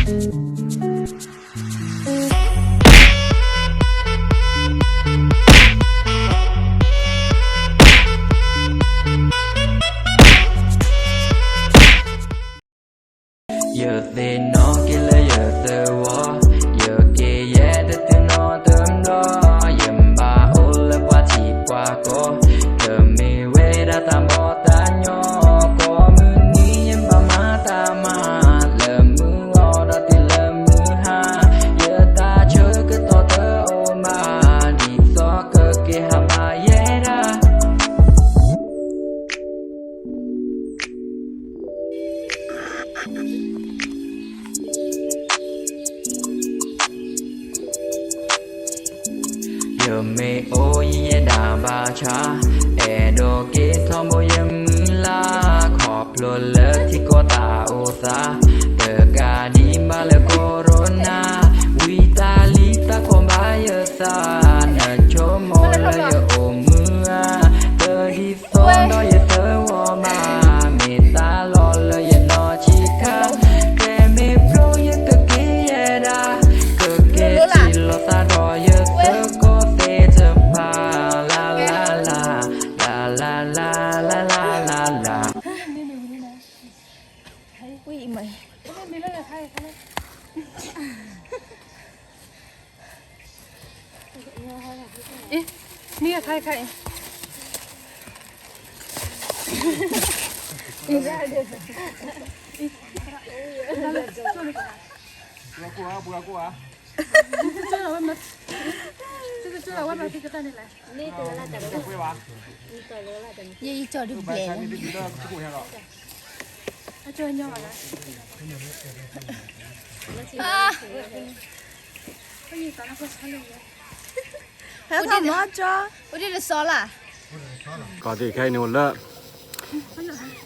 ယသ့ၣ်နီၣ်က့ၤလၢယသဝီ, ယက့ၤယဲတတုၤနီတဘျီ, ယဘၣ်အိၣ်လၢပှၤထံပှၤကီၢ်, တမ့ၢ်ဝဲဒၣ်တၢ်ဘီတၢ်ညီ, ကိးမုၢ်နံၤယဘၣ်မၤတၢ်မၤ, လၢမုၢ်ဂီၤဒီးတုၤလၢမုၢ်ဟါ, ယတၢ်ဆၢကတီၢ်တအိၣ်ဘၣ်, ဒ်သိးကက့ၤဟးဘၣ်ယဲဒၣ် ယမ့ၢ်အိၣ်ယံၤယဲဒၣ်ဘၣ်ဆၣ်, အဲၣ်ဒိးက့ၤထီဘိယမုၢ်လၢ်, ခီဖျိလၢထံကီၢ်တၢ်အိၣ်သး, တကးဒံးဘၣ်လၢ corona, ဝံတၢ်လံတၢ်ကီဘၣ်ယသး, နဆိကမိၣ်လၢယအိၣ်မုာ်ဧါ, တဒ်သိးဒီးယသဝီဘၣ်, မ့ၢ်တၢ်လီၢ်လၢယနီၢ်ဆံးခါ, တဲမ့ၢ်ဖျိယကက့ၤယဲဒၣ်, ကက့ၤထံၣ်လိာ်သးဒီးယသကိးသ့ၣ်တဖၣ်, လါလါလါ, လါလါလါ, လါလါလါလါ. ဝံၤအံၤမး, မ့ၢ်ခါခါအံၤ, ယအံၤကၠီဒုးဘျဲၣ်လီၤ. ဟဲထီၣ်မီၢ်ကၠီ, အိၣ်ဒ်တစီလၢ်, ကီးသ့ၣ်ခဲအံၤန့ၣ်အိၣ်လၢ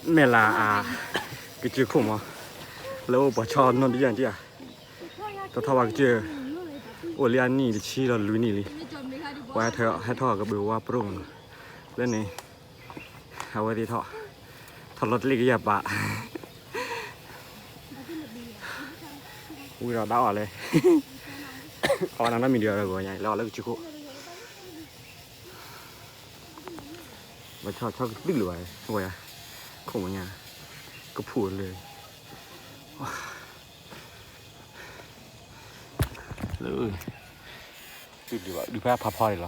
မဲၢ်လးအကစၢၢ်ခိၣ်မး, လၢအိၣ်ပှၤဆီနီၢ်ဒံယါတံၢ်ဧါ, တထီၣ်ဘၣ်ကစၢၢ်, အိၣ်လံအနံၣ်တဆံလီၤလွံၢ်နံၣ်လံ, ပှၤဟဲထီၣ်ကဘုးဝါပရိၣ်မး, လၢန့ၣ် အဝဲသ့ၣ်ထီၣ်, ထီၣ်လီၤတလ့ၣ်ကယၤပာ်, ဝံၤဒီးဒၣ်အီၤလဲၣ်, အဝဲနနီၢ်မံၤဒံးအီၤဒီးဂီၤညါ လၢအီၤလၢကစၢၢ်ခိၣ်, ဘၣ်ဆီဆီကသုၣ်လၢၤဘၣ်, ဝဲယါ, ခိၣ်မညါ, ကဖူးလၢ လၢ ဒုးဖဲအဖးဖီန့ၣ်လီၤ,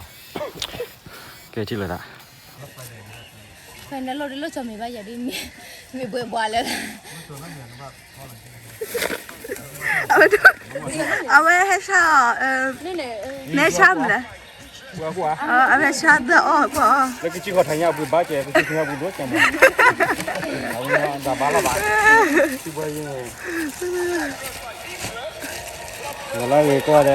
ကဲထံၣ်လၢၤဒၣ်, ဖဲနလိၣ်ဒုးလိၣ်စီၤမ့ၢ်ဘၣ်ယၤဒ်မ့ၢ်, မ့ၢ်ဘှဲဘှါလၢ အဝဲဟဲဆါအီၤ, နဲဆါမလဲၣ်, အဝဲဆါဒၢအီၣ်ကွၢ်အီၣ်, လၢကစၢၢ်ခီၣ်ထံးညါအပူၤဘၣ်ကဲ, ကစၢၢ်ခီၣ်ထံးညါအပူၤဒိၣ်ကဲမး, အဝဲဒၣ်ဘၣ်လီၤဘၣ်, လၢဂ့ၤကွၢ်ဒဲး,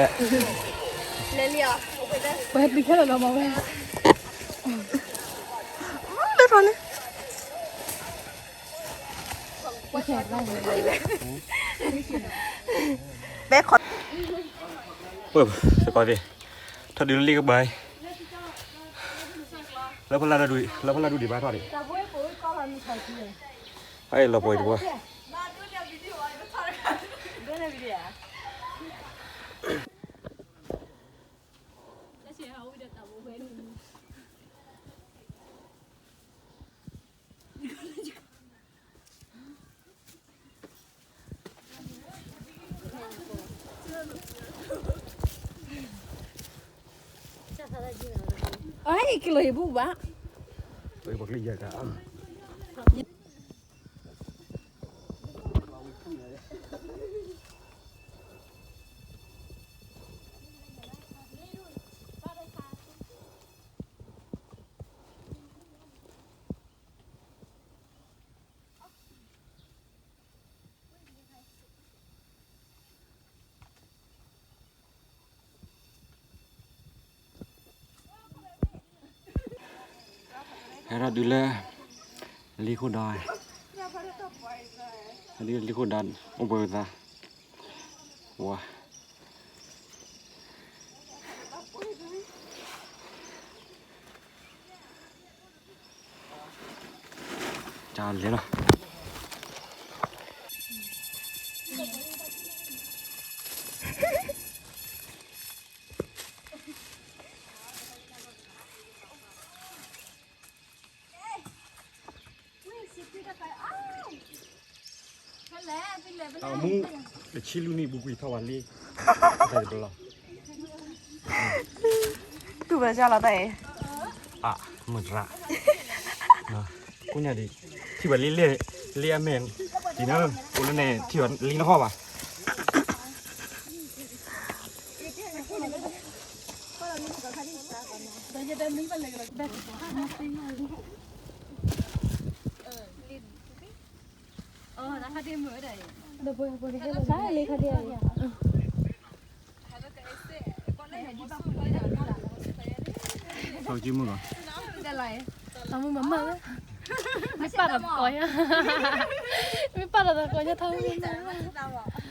ပှၤဟဲပျံၤခဲလၢာ်လီၤမးဝဲ, လၢထီၣ်လၢ ပှၤသကိးသ့ၣ်, ထီၣ်ဒုးလၢလ့ၣ်ကပၤ, လၢဖီလာ်ဒုး, လၢဖီလာ်ဒုးဒံးဘၣ်ထီၣ်ဒံး, ဟဲလီၤပှဲၤတပှၢ်. Ê, kìlor bút bá. Hê rŏ dŭ leh, lí khô đa, hê dŭ lí khô đa, ôbơi ta, wa. Chào lê lo. အမူ တဆံလွံၢ်နံၣ် ဘူးကွံာ်ထီၣ်ဝဲလံ, တၢ်တဘျီလီၤ. တူၢ်ဘၣ်လီၤတၢ်အံၤ, အမုၢ်တရၣ်, ကိးညါဒံး, ထံၣ်ဘၣ်လံ, လံအမဲာ်, ဒ်န့ၣ်, အိၣ်လၢန့ၣ် ထံၣ်ဘၣ်လံနဟီၣ်ဘၣ်. မ့ၢ်ပာ်ဒီးသကိးညါ, မ့ၢ်ပာ်ဒီးသကိးညါထီၣ်မ့ၢ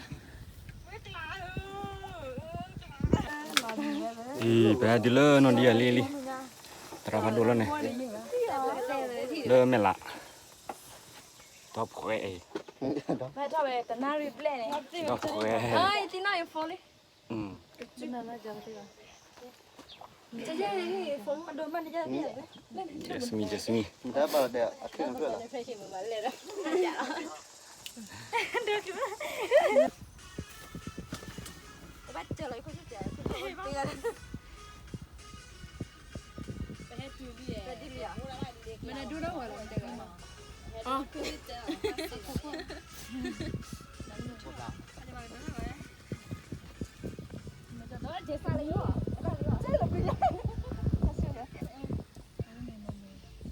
်, အံၤ ပဟဲတုၤလၢနီၢ်ဒံယၤလ့လံ, သရၣ်ဖးဒိၣ်လၢန့ၣ်, လၢမဲာ်လး, ဒီဖှဲအံၤ, ဒီဖှဲ, ယဲၢ်စမံ ယဲၢ်စမံ သကိးသ့ၣ်ဧၢ, တုၤလၢလ့ၣ်ခိၣ်ဒီအံၤ, နီၢ်ဒံယၤလ့ၣ်ခိၣ်ဒီမး, မဲာ်လး မဲာ်လ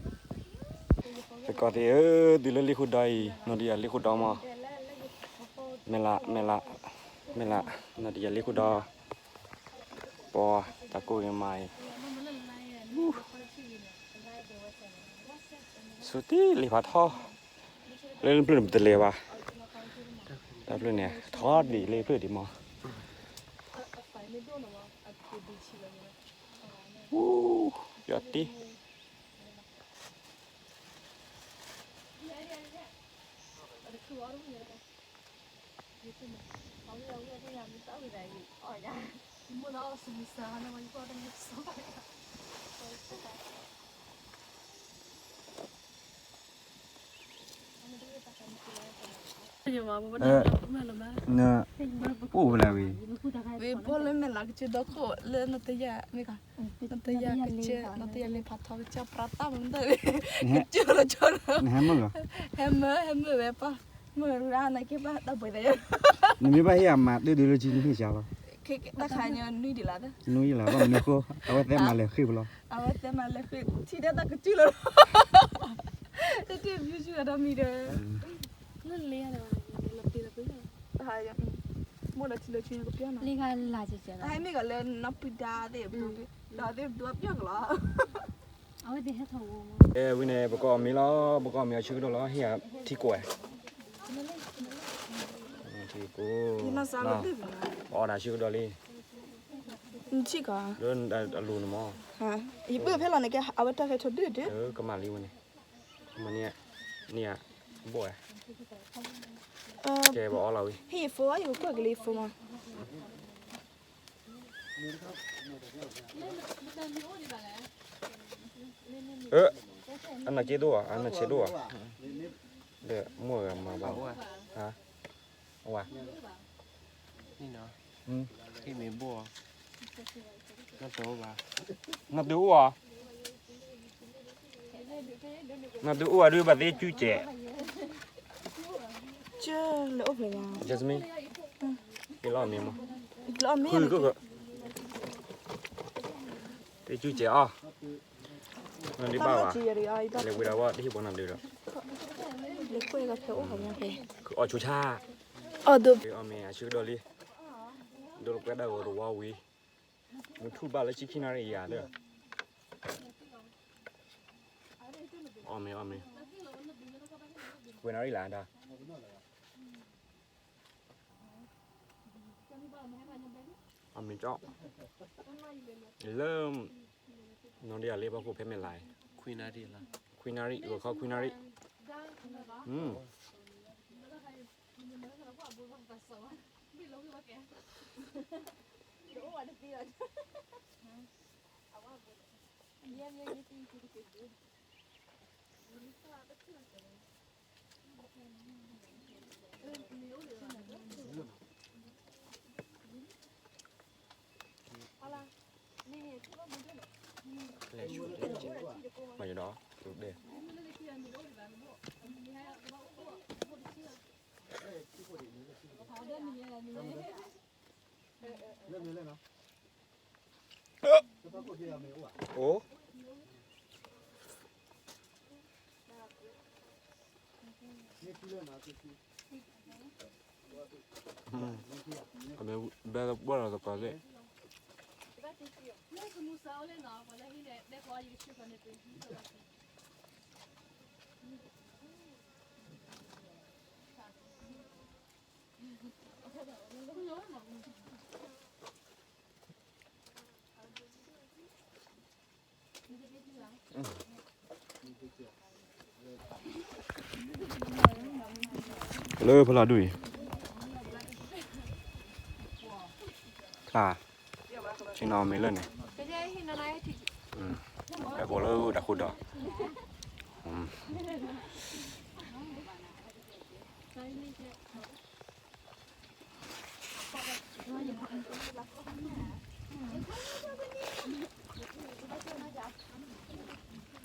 း, မဲာ်လး, နီၢ်ဒံယၤလ့ၣ်ခိၣ်ဒီ, ပှၤတၢ်ကိၢ်ဂ့ၤမးအံၤ, ဆူတ့ၢ်လံဖးထီ, လၢပျၢၤန့ၣ်ပတလဲၤဘၣ်, တၢ်ပျၢၤန့ၣ် ထီဒံးလၢပျၢၤဒံးမး, အူ, ယီၤတ့ အိၣ်ဝဲလၢဝံၤ, ဝံၤဘိလၢမဲာ်လးကစၢၢ်ဒီခိၣ်လၢနီၢ်တယၢ်မ့ၢ်ဂ့ၤ, နီၢ်တယၢ်ကစၢၢ် နီၢ်တယၢ်လၢဖးထီကစၢၢ်ပြးတၢ်မၤတၢ်, ကစၢၢ်လီၤကစၢၢ်လီၤ, နဟဲမုာ်လီၤ, ဟဲမုာ် ဟဲမုာ်ဝဲပၢ်, မုာ်ရၣ်နက့ပၢ်တၢ်ပှဲၤသးယၤ, နမ့ၢ်ဘၣ်ဟ့ၣ်အမၤတၢ်ဒုးလၢကၠံနဟ့ၣ်စှၤလီၤ, တၢ်ခါညီနွံဒံးလီၤ, နွံယလီၤ ဘၣ်မနုၤဃိ, အဝဲသဲမၤလဲၤဃ့ၢ်ပလီၤ, အဝဲသဲမၤလဲၤဃ့ၢ် ထံၣ်ဒၣ်တၢ်ကစၢၢ်လီၤ, တၢ်တၢ်ဘျုးစူၢ်အဒီမံၤဒီး လၢလ့, မိၢ်လီၤထံလီၤဆူညါကပျၢ်နီၤ, ဟဲမ့ၢ်ဂ့ၤလၢနီၢ်ပှံၤဒါသ့ၣ်, ဒီးသ့ၣ်ဒိးပျၢ်ကလီၤ, အဝဲသ့ၣ်ဟဲထီၣ်ဝဲ, ဝံၤန့ၣ် ပကအီၣ်မ့ၤလီၤ, ပကအီၣ်မ့ၤအဆၢကတီၢ်လီၤ, ဟ့ၣ်ယၤထံကိးဝဲ, ထံကိး, အီၣ်ဒၣ်ဆၢကတီၢ်လံ, နထံကီး, လၢအလိၤန့ၣ်မး, ယပုၢ်ဖဲလီၤန့ၣ်ကဲ အဝဲတၢ်ဂဲၤထီၣ်ဒုၣ်ဒုၣ်, ကမၣ်လံဝဲန့ၣ်, မ့ၢ်န့ၣ်, န့ၣ်, ဘိၣ်ဝဲ, ကဲပအီလီၤဝံၤ, ဟ့ၣ်ယဖိ, ယကကွၢ်ကလံယဖိမး အနၢ်က့ဒိၣ်ဧါ, အနၢ်ဆဲးဒိၣ်ဧါ, ဒီးမိၢ်ဂၤမၤဘၣ်, အဝၤ, နီၢ်ဒုးအိၣ်ဧါ, နီၢ်ဒုးအိၣ်ဧါ, ဒုးဘၣ်သ့ၣ်ကူၣ်စဲး, လၢအိၣ်ဖျဲၣ်, Jasmine, လီၤမ့ၢ်မး, သ့ၣ်ကူၣ်စဲးအီၤ, နဒုးဘၣ်ဘၣ်, လဲၤဝံၤဒီးဝဲတဟ့ၣ်ပှၤနီၢ်ဒုးဒီး, အီၣ်ဆိဆါ, အီၣ်မ့ၤအဆၢကတီၢ်လံ, ဒိၣ်လၢကွဲးဒၣ်ဂီၤတဝီဝံၤ, မုၢ်ထူၣ်ဘၣ်လၢဆံခံနၣ်ရံၣ်ယၤဒီး, အီၣ်မ့ၤအီၣ်မ့ၤ, ဝဲနၣ်ရံၣ်လၢဒၣ် အမ့ၢ်ကၠီ, လၢ, နီၢ်ဒံယၤလ့ပှၤခိၣ်ဖဲမဲာ်လးအံၤ, ခွံနၣ်ရံၣ်, ဂီၤခီခွံနၣ်ရံၣ်, အိၣ် အမ့ၢ်ဘဲဘီၣ်လီၤသကိးသ့ၣ် လၢဖဲလီၤဒူၣ်အံၤ ခါ ဆ့ၣ်နီၤမ့ၢ်လၢန့ၣ် အကိးလၢတၢ်ဃိဒီး အိၣ် တၢ်က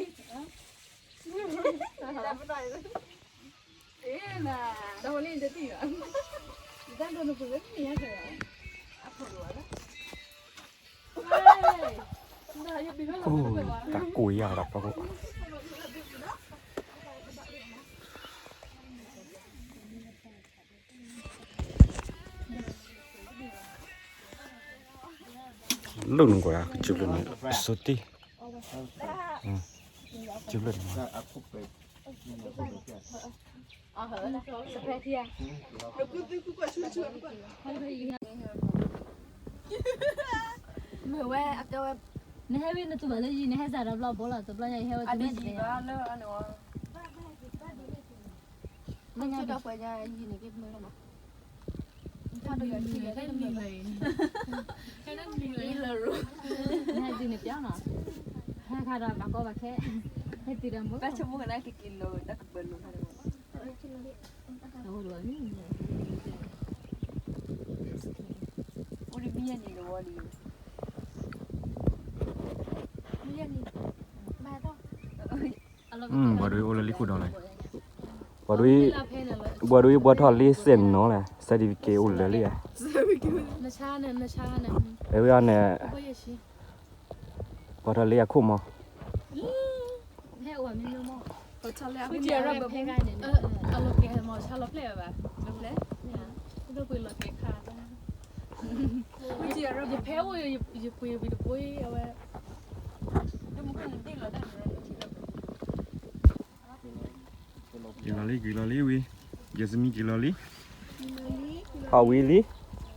ိၢ်ယၢ်ဒီးပှၤကိၢ် လိၣ်နကွၢ် ကစူးဖျၢၣ်န့ၣ် စိတ့ၢ် ကစူးဖျၢၣ်န့ၣ် မ့ၢ်ဝဲအကဲဝဲ နဟဲဝံၤနတူၢ်ဘၣ်လၢယံၤ နဟဲစးဒီးဘျီဘိလီၤ တဘျီညါယဟဲဝဲတုၤမ့ၢ်တဘျီ မ့ၢ်ကၠိတၢ်ပှဲၤညါယံၤန့ၣ်က့မ့ၢ်လီၤမး ဟဲဒုးန့ၣ်ပျီနီၤ ဟဲခါဒီးဘၣ်ကီဘၣ်ခဲ ဟဲတုၤဒီးမ့ၢ် ဘၣ်ဆိကမိၣ်ကနၣ်ကက့ၤလီၤတၢ်ကပၢၤလိာ်ခါန့ၣ် အိၣ်ဒီးမံယဲၢ်နံၤတဝီလံ မံယဲၢ်နံၤ ဘၣ် ပှၤဒိးအိၣ်လၢလံခိၣ်ဒီးလဲၣ် ပှၤဒိး ပှၤဒိးအံၤပှၤထီၣ်လံစဲးနီၤလဲၣ် certificate အိၣ်လၢာ်လံဧါ နဆါန့ၣ် နဆါန့ၣ် အဲဝဲအံၤန့ၣ် ပှၤထီၣ်လံအခိၣ်မး ဟဲအိၣ်မ့ၢ်မ့ၢ်မး ပထီၣ်လံအခိၣ် ဖဲဂၤန့ၣ် အလီၤကဲမး ဆါလီၤဖျဲၣ်ဝဲဘၣ် လီၤဖျဲၣ် လီၤပှ့ၤလီၤကဲခါ ယဖဲအိၣ် ယပှ့ၤဝံၤတပှ့ၤအဝဲ က့ၤလီၤလံ က့ၤလီၤလံဝံၤ ယဲၢ်စမံက့ၤလီၤလံ ထီၣ်ဝံၤလံ လၢသးဝ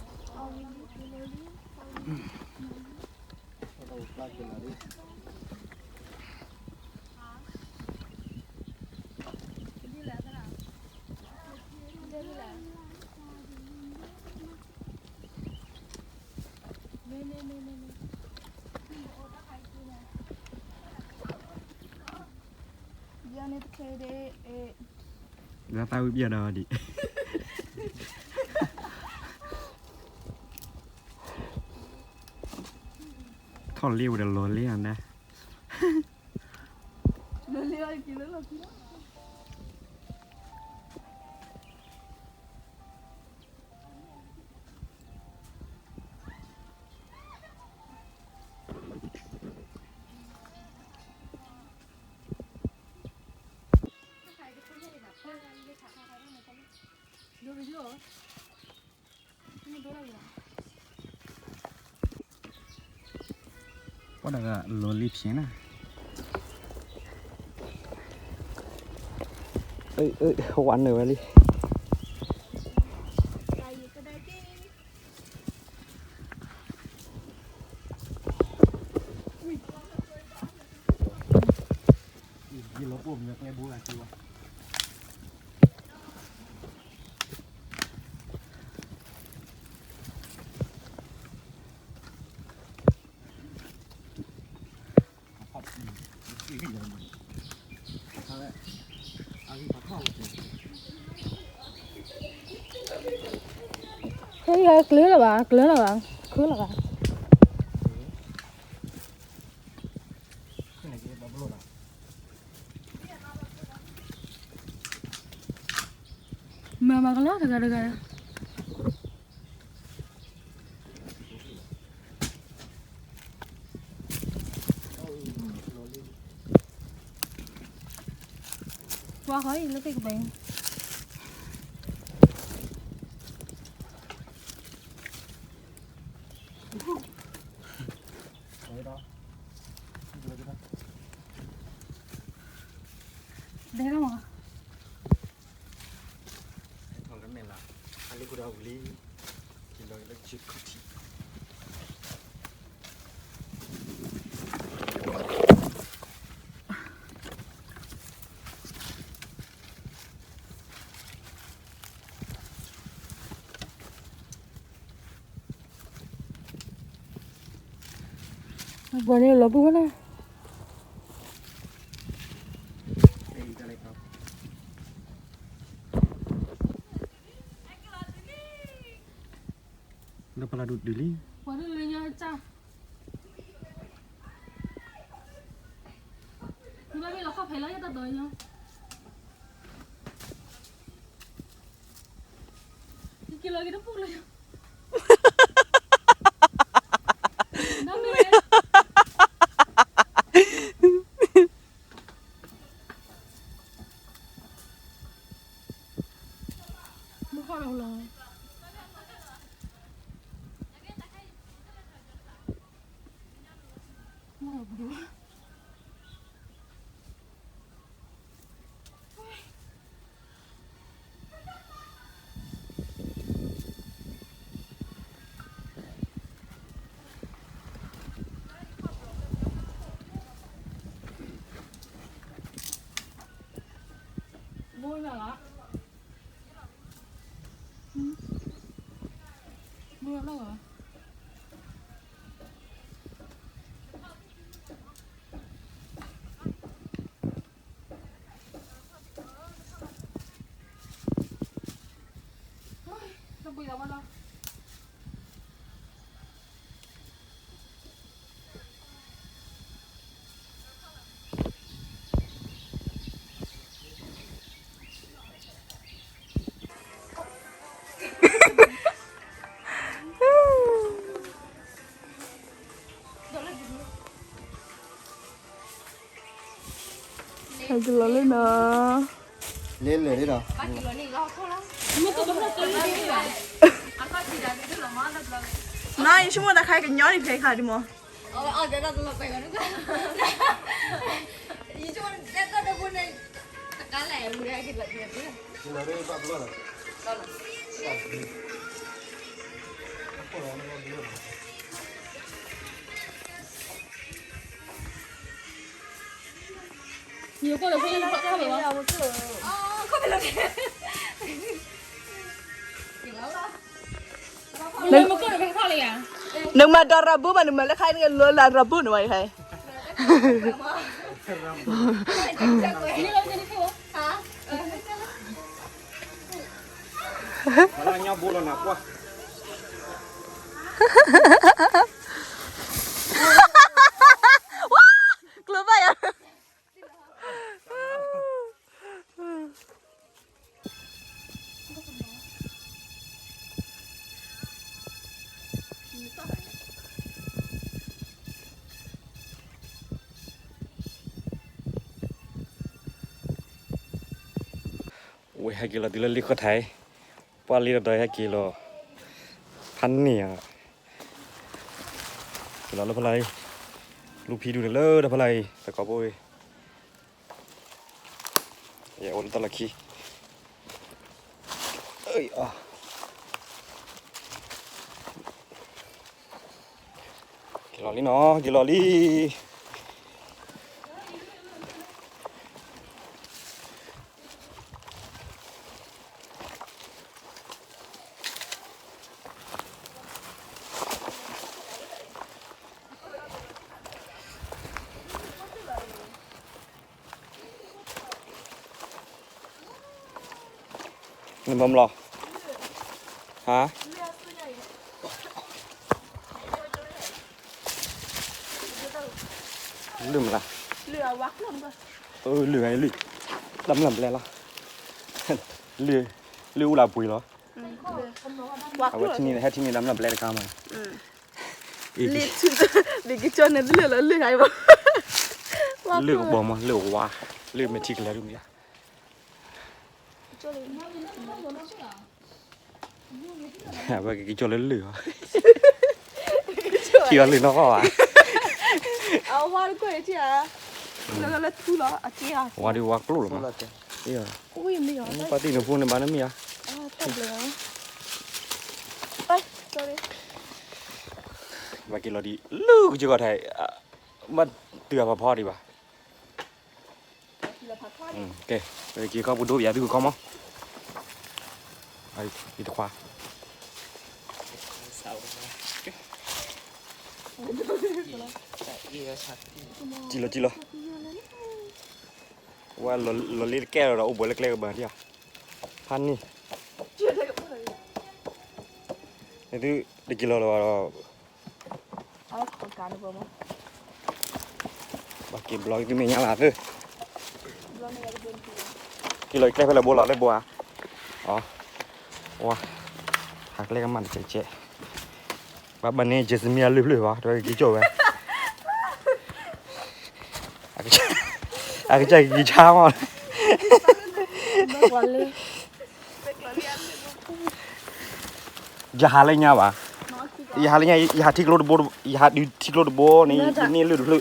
ံၣ်ပျဲၢ်ဒီးဒံး ထီၣ်လ့ဝဲဒီးလီၤလ့အီၤနၤ လီၤလ့အီၤက့ၤလၢလီၢ်ခံလီၤ ပှၤတဂၤလီၤလံဖျဲနၤ ဝးနုာ်ဝဲလံ ယလီၤပှိၢ်မ့ၢ်ကျဲဘိလၢက့ၤဝဲ အဖီၣ် ဟဲယၤကျၢၤလၢၤဘၣ်, ကျၢၤလၢၤဘၣ်, ခုလၢၤဘၣ်. မၤမၤကလီတဂၤတဂၤ. ပှၤဃီအံၤလၢသ့ၣ်ကပၤအံၤ ဒဲကမၤ ဟဲထီၣ်လၢမဲာ်လး, ဟးလၢကဒီးဝံၤလံ, က့ၤလီၤလၢကဆံခီၣ်ထံး. ပှၤန့ၣ်လီၤပူၤဝဲဒၣ်. လၢပလၢ်ဒိၣ်တုၤလံ. ပှၤဒိၣ်လၢညါစၢ်, နဘၣ်မ့ၢ်လီၤခီၣ်ဖဲးလီၤယတၢ်တီၤညါ, က့ၤလီၤက့ၤတပူၤလၢယ မုၢ်ဟီၣ်လီၤလီၤ. ဘိလၢ်လၢ်, ဘိလၢ်လၢ်. ဟဲက့ၤလီၤလံနီၤ, လဲၤလဲၤလံနီၤ. နယဆိကမိၣ်တၢ်ခါကညီန့ၣ်ဖဲခါဒံးမး. နမၤတၢ်ရၤဘုမး နမၤလၢခါန့ၣ် လၢလၢရၤဘုန့ၣ်ဝဲခါအံၤ. ဝါ, ကျိဘၣ်ယၤ. ဝဲဟဲက့ၤလီၤ တုၤလၢလ့ၣ်ခီၣ်ထံး, ပှၤလ့ၣ်တတီၤဟဲက့ၤလီၤ, ဖးန့ၢ်ဧါ, က့ၤလီၤလၢဖီလာ်အံၤ, လူၤဖံးဒူၣ်န့ၣ်လၢတၢ်ဖီလာ်အံၤ တကိးဖိအံၤ, ယအိၣ်လၢတၢ်လီၢ်ခံ က့ၤလီၤလံနီၤ, က့ၤလီၤလံ. က့ၤလီၤလံနီၤ, က့ၤလီၤလံနီၤ, က့ၤလီၤလံနီၤ. နဘၣ်မလီၤ, ဟါ, လၢမလါ, လၢ, လၢ, တၢ်မျၢ်ဘျဲလီၤ, လၢ, လၢအိၣ်လၢအပှ့ၤလီၤ, အဝဲထံၣ်န့ၣ် ဟဲထံၣ်န့ၣ် တၢ်မျၢ်ဘျဲတခါမး, လၢကကၠီန့ၣ် လၢလီၤလၢဂၤအံၤဘၣ်, လၢကဘီမး လၢဝါ, လၢမဲာ်ထံကလၢာ်ဒ်မ့ၢ်ယါ အဝဲကက့ၤကၠီလၢလၢၢ်အီၤ, ထံအီၤလၢၢ်နီၢ်ကီၢ်ဘၣ်, အဝါတကွဲၢ်ထံၣ်ဧါ, လၢလၢထူလီၤ အက့ၢ်ဧါ, ဝါဒုးဝါကျိၣ်လီၤမး, ပှၤတံၢ်နဖိန့ၣ်ဘၣ်နမ့ၢ်ဧါ, ဘၣ်က့ၤလီၤဒံး လၢကစၢၢ်ကီၢ်ထဲ, ဘၣ်တုၤအဖးဖီဒံးဘၣ် ကဲ, က့ၤခီပူၤဒိဘၣ်ယၤသုကခီမး, ယတခွါ, ကံလီၤကံလီၤ, ဝဲလီၤလ့တကဲလီၤဒီး အိၣ်ဘှံးလၢကျဲကဘၢၣ်ဒံးဧါ, ဖးန့ၣ်, သုတက့ၤလီၤလၢၤဘၣ်ဒီး ဘၣ်က့ၤဘျီသုမဲာ်ညါလၢသု, က့ၤလီၤကျဲဖဲလဲၣ်ဘိလီၤလၢဘိဧါ, အ, ဝါ, ဟးကျဲကမၣ်တကဲးကဲး, ဘၣ်ဘၣ်န့ၣ် Jasmine အလုၢ်ဖျၢၣ်ဘၣ် တဝဲကက့ၤကၠီဝဲ, အကစၢ်ကက့ၤဆါမး ယဟးလၢညါဘၣ်, ယဟးလၢညါ ယဟးထံကျိတဘိ, ယဟးဒုးထံကျိတဘိန့ၣ် ယန့ၢ်လုၢ်တဖျၢၣ်,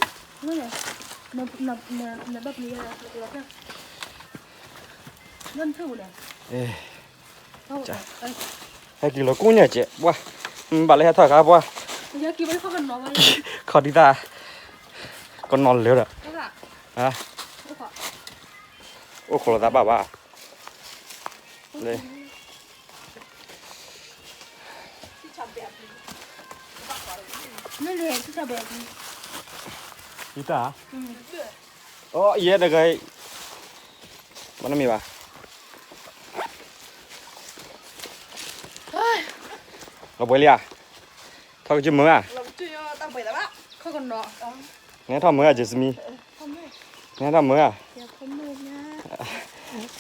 ဟဲက့ၤလီၤကိးညါကဲး ပှၤ, ဘၣ်လၢဟဲထီၣ်ခါပှၤ, ခီဒံးသၣ်, ကနီၤလၢာ်ဒီး, အိၣ်ခိးလိာ်သးဘၣ်ဘၣ်, လၢ ယတၢ်, အိ ယဲတဂၤ, မနမံၤဘၣ်, လီၤဘှံးလံဧါ, ထီၣ်ကစၢၢ်မုာ်ဧါ, နဟဲထီၣ်မုာ်ဧါ Jasmine, နဟဲထီၣ်မုာ်ဧါ,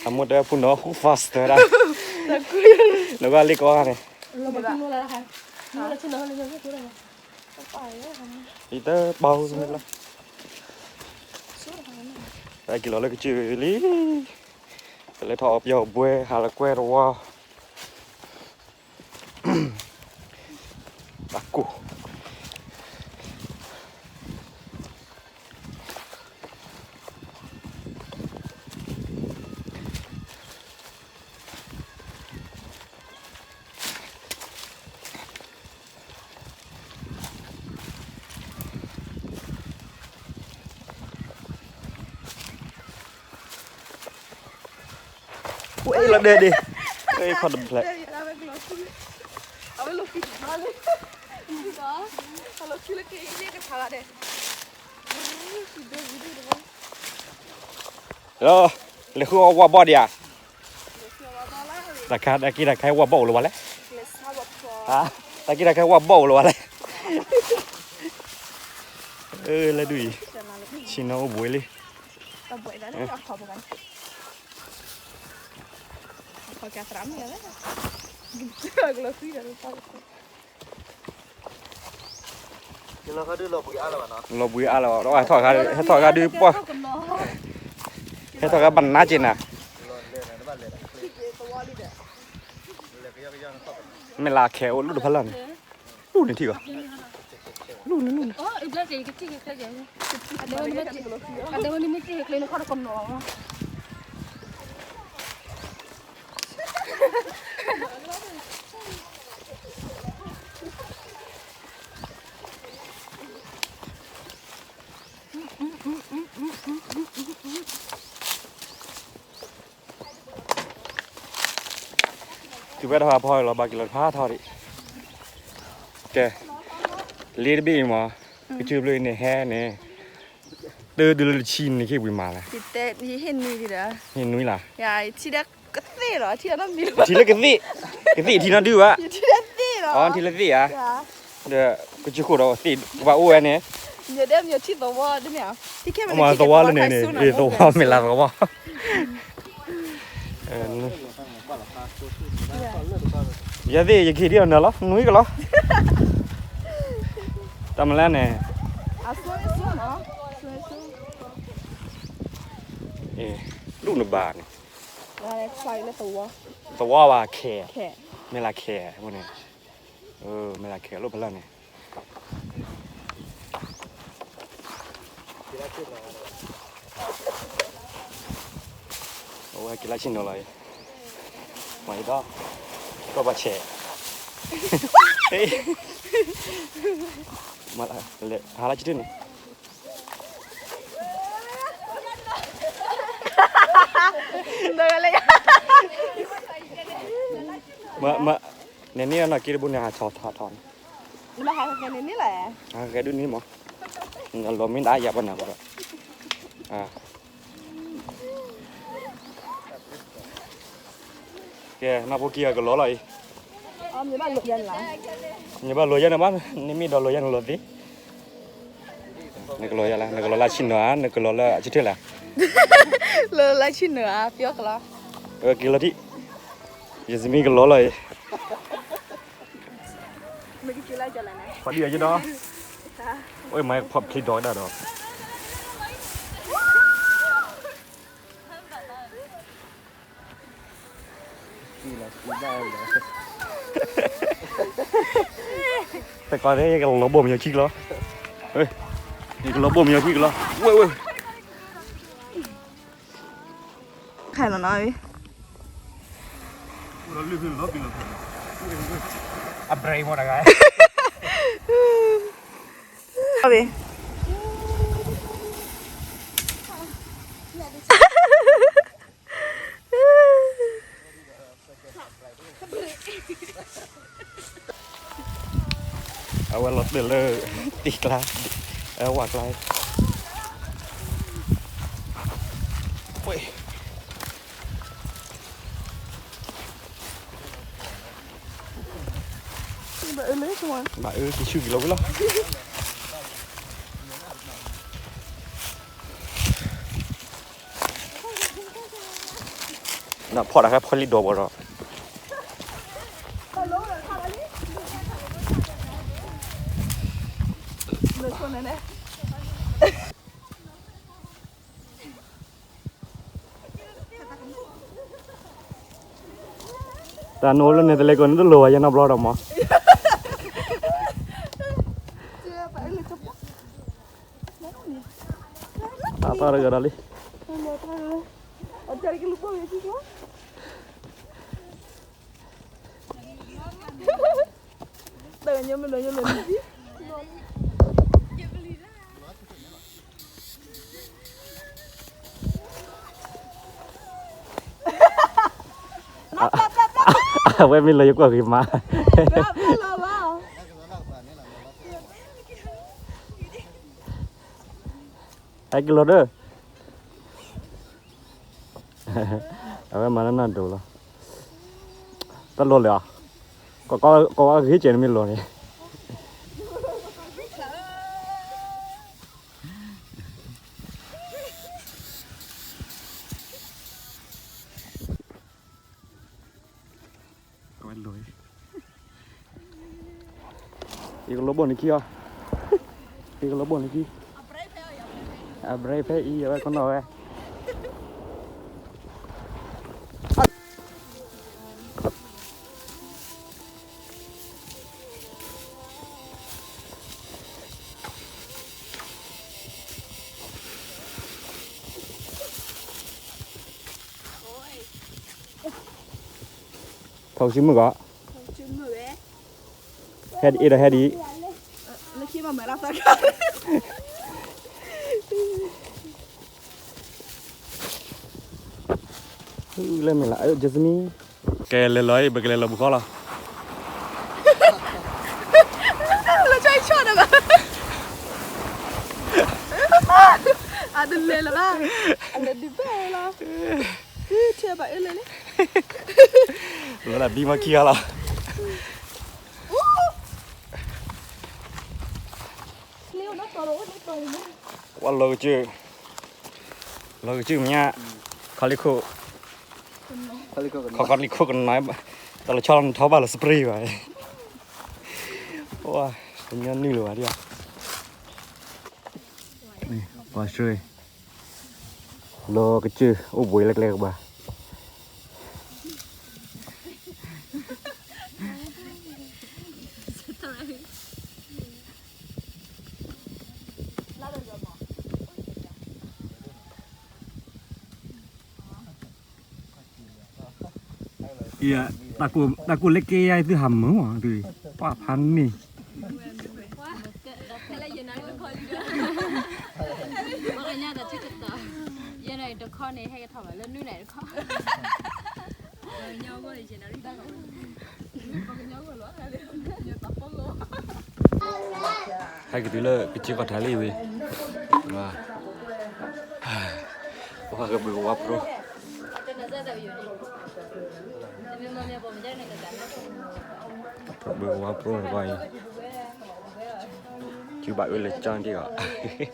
အမိၢ်တဲဖုနီၤ who faster ဒၣ်, နကလ့ကီဂၤန့ၣ် ယတဘၣ်, ပက့ၤလီၤလၢကစၢၢ်လံ, ပလဲၤထီၣ်အီၣ်ပယီၤဘှဲ ဟးလီၤကွဲတဝီ, တၢ်ကိၢ် လီၤဒဲးဒ့, ခီၣ်တဖျဲး, လဲၤဃုအီၣ်ဝၣ်ဘီၣ်ဒံးဧါ, တၢ်ခါတၢ်က့တၢ်ခါဝၣ်ဘီၣ်အိၣ်လၢၤဝဲလဲၣ်, တၢ်က့တၢ်ခါဝၣ်ဘီၣ်အိၣ်လၢၤဝဲလဲၣ်, လၢဒုးအံၤ, ဆ့ၣ်နီၤအိၣ်ဘှံးလံ, လီၤဘှံးအါလၢၤဘၣ်, ဟဲထီၣ်ဂၤဒုးပှၢ်, ဟဲထီၣ်ဂၤဘၣ်နါက့ၤနၤ, မ့ၢ်လၢခဲအိၣ်လူၢ်တဖၣ်လၢ်န့ၣ်, လူၢ်န့ၣ်ထံၣ်ဂီၤ, လူၢ်န့ၣ်လူၢ်န့ၣ် တုၤဖဲတဖၣ်ဖီလီၤ ဘၣ်က့ၤလီၤတဖၣ်ထီၣ်ဒံး, ကဲ, လ့တဘ့ၣ်အံၤမး, ကစၢၢ်ဘျုးအံၤန့ၣ်ဟဲန့ၣ်, တၢ်ဒုးလၢတဆံန့ၣ် က့ၤဝံၤမးလဲၣ်, ဟ့ၣ်နွံလီၤ, ယထံၣ်ဒၣ် ကသ့ၣ်ဒီး ထံၣ်နီတမံၤလၢ ထံၣ်လၢကသ့ၣ်, ကသ့ၣ်ထံၣ်နီတဒုဘၣ်, ယထံၣ်လၢသ့ၣ်ဒီး, အထံၣ်လၢသ့ၣ်ဧါ, ဒီးကစူၢ်ဃိၣ်ဒီးသ့ၣ်ကဘၣ်အိၣ်ဝဲန့ၣ်, မ့ၢ်ဒဲမ့ၢ်ထံၣ်သဝီဒ်န့ၣ်, ထံၣ်ခဲမ့ၢ် သဝီလၢန့ၣ်န့ၣ် သဝီမ့ၢ်လၢသဝီ ယသ့ၣ် ယကဟ့ၣ်ဒ်အီၤနၤလီၤ နွံကလီၤ, တၢ်မလဲၣ်န့ၣ်, ဒူၣ်နဘၣ်န့ၣ်, သဝီဘၣ်ခဲ, မ့ၢ်လၢခဲအဃိန့ၣ်, မ့ၢ်လၢခဲလိၣ်ဖဲလၢ်န့ၣ် အဝဲက့ၤလၢဆ့ၣ်နီၤလီၤ, မၤအံၤဒီး, ကီၢ်ပှၤဆဲး, ဟါလၢဆံတၢၢ်န့ၣ်, မ့ၢ်, နန့ၢ်နီၢ်က့တဘိန့ၣ် ဟးထီၣ်ထီၣ်န့ၣ်, ဟးဂဲၤဒုးန့ၣ်မး, လီၤမ့ၢ်ဒၣ်ယၤပှၤနၤဃိဒီး, ကဲ နီၢ်ဖိခံဂၤကလီၤလီၤအံၤ, နဘၣ်လီၤယဲန့ၣ်ဘၣ်, နမ့ၢ်ဒီးလီၤယဲန့ၣ်လီၤသ့, နကလီၤယဲလၢ နကလီၤလၢဆံၣ်နီၤဧါ နကလီၤလၢအဆံတၢၢ်လၢ်, လၢဆံၣ်နီၤဧါ ပျီကလီၤ, က့ၤလီၤဒံး, ယစမံကလီၤလီၤအံၤ, ဖီဒံးအယဒီး, အိၣ်မၤဖီၣ်ချံဒီးဒၣ်ဒီး တကီးန့ၣ် ယကလီၤဘိၣ်မယီၤခံကလီၤ, ယကလီၤဘိၣ်မယီၤခံကလီၤ, ဝဲဝဲ, ခါလီၤနီၤ, အဘြဲမီၢ်တဂၤ, အဝဲလီၤတၢၢ်လၢ တံၢ်ကျါ, အဝဲဝၣ်ကျါ, ဘၣ်အၢက့ၤဆူၣ်က့ၤလီၤဝဲလီၤ. နဖီၣ်တၢ်ခါဖီၣ်လံဒီးဝဲဒီး တၢ်နအိၣ်လၢန့ၣ်တလဲကီးန့ၣ်တလိၣ်ဘၣ်ယဲနီတဘျီဒီးမး. တၢ်တၢ်တဂၤဒီးလံ. တၢ်ကညီမ့ၢ်လီၤယိလီၤန့ၣ် အဝဲမ့ၢ်လီၤယကွၢ်ဂ့ၤမး ဟဲက့ၤလီၤဒီး အဝဲမၤလၢနၢ်ဒိၣ်လီၤ. တၢ်လီၤလၢၤဧါ. ကီးကီးဂ့ၤကဲန့ၣ်မ့ၢ်လီၤန့ၣ် အဝဲလိၤ, ယကလီၤဘိၣ်န့ၣ်ခံအီၤ, ယကလီၤဘိၣ်န့ၣ်ခံ, အဘြဲဖဲအံၤ အဝဲကနီၣ်ဝဲ. ထီၣ်ဆံမုၣ်ကီး, ဟဲဒ်အံၤဒီးဟဲဒ်အံၤ, လၢမ့ၢ်လၢ Jasmine, ကလဲၤလီၤအံၤ ပကလဲၤလီၤပူၤဃီလီၤ. လၢဆီဆီဒီးဘၣ်, အတလဲၤလၢၤဘၣ်, အလဲၤဒုးဘၣ်လီၤ, ထဲဘၣ်အၢလဲၤလံ လီၤဒၣ်ဘံမီခံဂၤလီၤ. ဝဲလီၤကစၢၢ်, လီၤကစၢၢ်မ့ၢ်ညါ, ခီလံခိၣ်, ခီခီလံခိၣ်ကနီၤ, တၢ်လီၤဆီလီၤနထီဘၣ်လီၤ spray ဘၣ်, ဝါ, တညီနုၢ်လၢၤဘၣ်ဒ်, ပှၤဆှၢ, လီၤကစၢၢ်အိၣ်ဘှံးလၢကျဲကပၤ တၢ်ကိၢ်လၢက့ယါသုဟးမုာ်မး, ပှၤဖးန့ၢ်, ပှၤကညီတခီန့ၣ် ဟဲကထီၣ်ဘၣ်လၢနွံနံၣ်တခီ ဟဲက့ၤတုၤလၢကစၢၢ်ကီၢ်ထးလံဝံၤ, ပှၤကဘုးကဝါဖျိ, ကဘုးကဝါဖျိန့ၣ်ဘၣ်အံၤ, စုဘၣ်အၢလၢကၠီဒံးအီၤ ကွၢ်အံၤ, ခီလ့ၣ်ခိၣ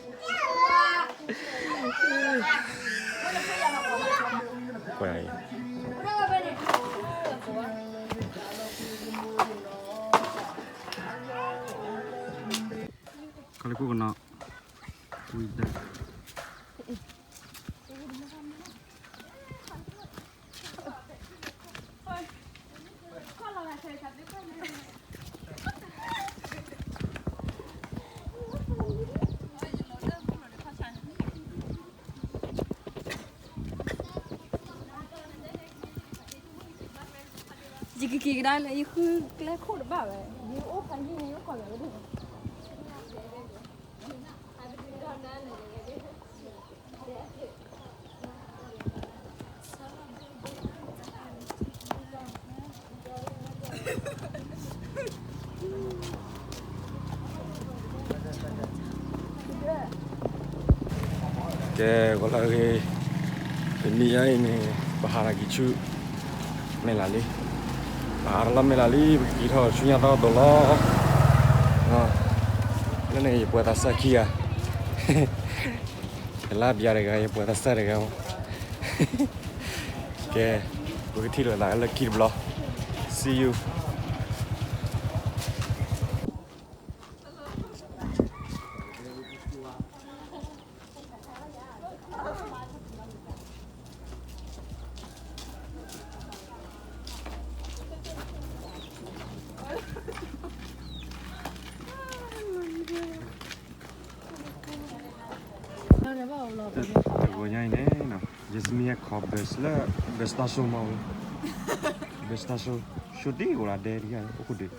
်ကနီၤ, ဝံၤဒၣ် ယကက့ၤကဒါလၢယဃုကျဲခိၣ်တဘၣ်ဝဲ, ယအိၣ်ဖးယံာ်န့ၣ် ယအိၣ်ကီၢ်လၢဝဲဒၣ် ကဲ ကီးလၢအဂ့ၤ, တနံၤညါအံၤန့ၣ် ပဟးတၢ်က့ၤဆူ မဲၢ်လးလံ, ပဟးတလီၢ်မဲၢ်လးလံ, ပကက့ၤထီၣ်ဆူညါသီဒိၣ်လီၤ, လၢန့ၣ် ယပှဲၤသးစၢ်ခံဂၤ, ယလၢပျါတဂၤ ယပှဲၤသးစၢ်တဂၤမး, ကဲ ပကထံၣ်လိာ်သးလၢခံတဘျီ, see you. တဂီၤညါအံၤန့ၣ် ယသမံဟဲခီ bus လၢ bus station မးဝဲ, bus station ရှုံးတံၢ်အိၣ်လၢဒဲတဂၤ အိၣ်ခိၣ်ဒံး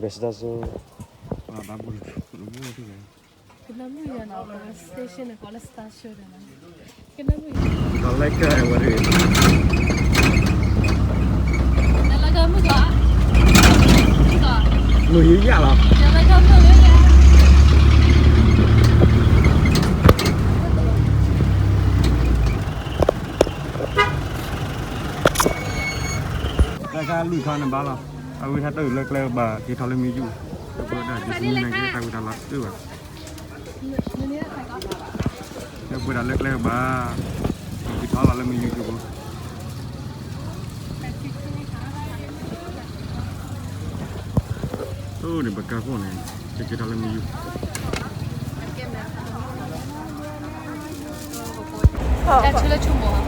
bus station ဘၣ်ဘူၣ်လၢ ကနၣ်မုာ်ယၤနီၤ station န့ၣ် ကိးလၢ station န့ၣ်နီၤ ကနၣ်မုာ်ယၤ ဒီးလၢကဝဲဒၣ် လၢကမုာ်ကီး မုာ်ယၤလီၤ လၢကမုာ်ယၤ တၢ်ကလုၢ်ခါန့ၣ်ဘၣ်လီၤ အဝဲဟဲတၢ်အုးလၢကျဲကဘၣ် က့ၤထီၣ်လၢမ့ၢ်ယူၢ် လၢပဝဲဒၣ် က့ၤထီၣ်လၢကျဲကဘၣ် လၢပဝဲဒၣ်လၢကျဲကဘၣ် က့ၤထီၣ်လီၤလၢမ့ၢ်ယူၢ်ကဘၣ် အိၣ်န့ၣ် ပကါခိၣ်န့ၣ် ကက့ၤထီၣ်လၢမ့ၢ်ယူၢ် တၢ်ဆၢလၢဆိကမိၣ် တၢ်ဆၢလၢဆိကမိၣ်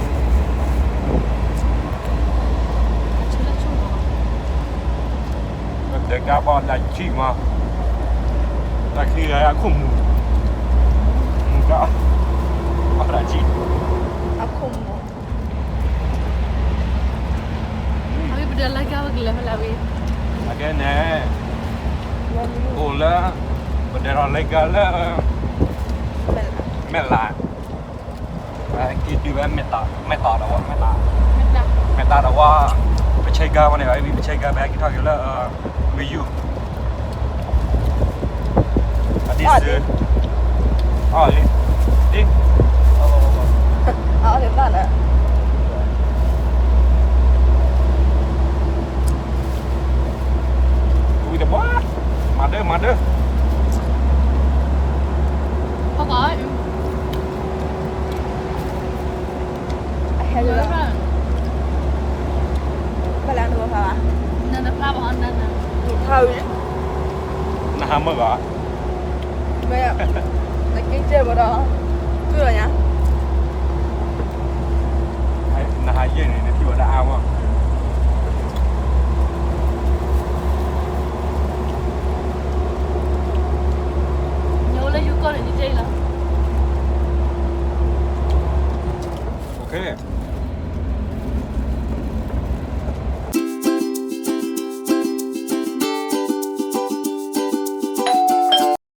တကါဘၣ်တၢ်ဆံၣ်မး တၢ်ချံဂၤအခိၣ်မူ မူကါ ဘၣ်တၢ်ဆံၣ် အခိၣ်မူ အဝဲပဒိးလၢကါဝဲကလဲၤဖဲလဲၣ်ဝဲ အကဲန့ၣ် အိၣ်လၢ ပဒိးလၢကါလၢ မဲၢ်လး က့ၤတုၤဝဲ မဲၢ်တၢ်ဒီးဝဲ မဲၢ်တၢ် မဲၢ်တၢ်ဒီးဝဲ ပဆဲကါဝဲန့ၣ် ပဆဲကါ ပဟဲက့ၤထီၣ်က့ၤလၢ မ့ၢ်ယူၢ် အဒံးစ့ အီၣ်လံ ဒ် အီၣ်လံဘၣ်လၢ မၤဒၢ ဟဲလၢ ဘၣ်လၢနဂီၢ်ဖးဘၣ်, နဖးဘၣ်, နဖးဝံၤ, နဟးမၢဂၤ, မ့ၢ်, နက့ၤကဲဘၣ်ဒီး, တူၢ်လီၤညါ,